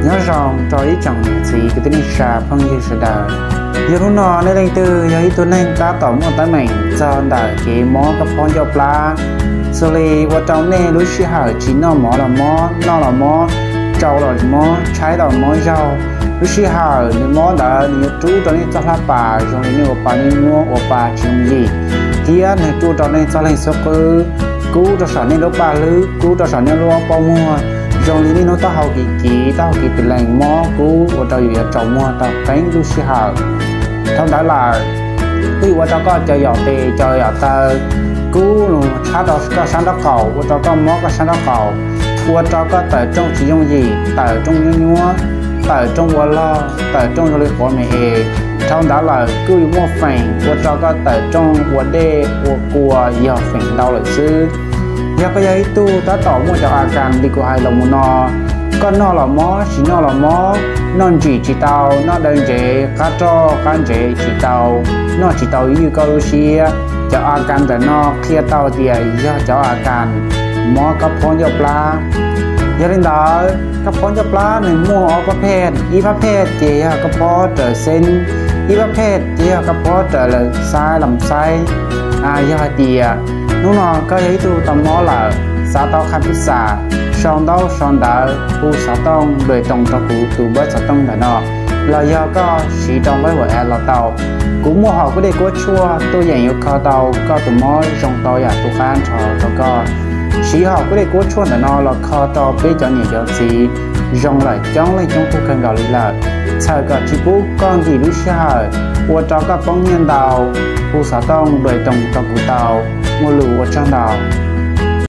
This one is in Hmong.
Nyob zoo rau ib tsoom niam txiv kwv tij neej tsa phooj ywg sawv daws. Yog hnub no nej leej twg yog ib tug neeg tab tom muaj teeb meem txog ntawm kev mob kab phob ncauj plab, xws li ua rau nej lub sij hawm tsis noj mov los mob, noj los mob, tsau los mob, tshaib los mob zaug, lub sij hawm nws mob ntawd nws yuav rub rau nej txoj hlab pas zoo li nej ua pa nyuaj nyuaj, ua pa tsis yooj yim, thiab nws rub rau nej txoj leeg xub qwb, kub rau saum nej lub paj hlwb, kub rau saum nej lub pob muag, zoo li nej lub taub hau kiv kiv, taub hau kiv pes lees mob kub ua rau yus yuav tsaus muag tau qeeb lub sij hawm. Dhau ntawd lawm, twb yuav ua rau koj cov yam tes cov yam taw kub los tshab rau koj sab nraub qaum, ua rau koj mob koj sab nraub qaum, ua rau koj tawm rooj tsis yooj yim, tawm rooj nyuaj nyuab, tawm rooj ua log, tawm rooj zoo li quav me es. Dhau ntawd lawm kuj yuav muaj feem ua rau koj tawm rooj ua dej ua kua yog feem ntau lawm xwb. Yog koj yog ib tug tab tom muaj cov a kas li kuv hais los mus no, koj noj los mob, tsis noj los mob, noj ntsim tsis tau, noj daw ntsev, qab roj qab ntsev tsis tau, noj tsis tau ywj koj lub siab, cov a kas ntawm no qhia tau tias yog cov a kas mob kab phob ncauj plab. Yog li ntawd, kab phob ncauj plab nws muaj ob pab phej, ib pab phej ces yog kab phob raws xeeb, ib pab phej ces yog kab phob raws lawm xaib los xaib. Yog hais tias hnub no koj yog ib tug tau mob lawm, xav tau qhab pib xam, sau ntaub sau ntawv hu xov tooj npes toos rau kuv tus npawb xov tooj ntawm no, los yog koj siv rau npawb WhatsApp los tau. Kuv muaj hom kuab dej kuab tshuaj tuaj yeem yuav kho tau koj tus mob zoo tau yam tu qab nrho rau koj. Siv hom kuab dej kuab tshuaj ntawm no los kho rau peb cov niam cov txiv zoo lawm coob leej coob tug kawg nkaus li lawm. Txhawm kom tsis pub koj nkim lub sij hawm, ua rau koj poob nyiaj ntau, hu xov tooj npes toos rau kuv tau. Muaj lus ua tsaug ntau.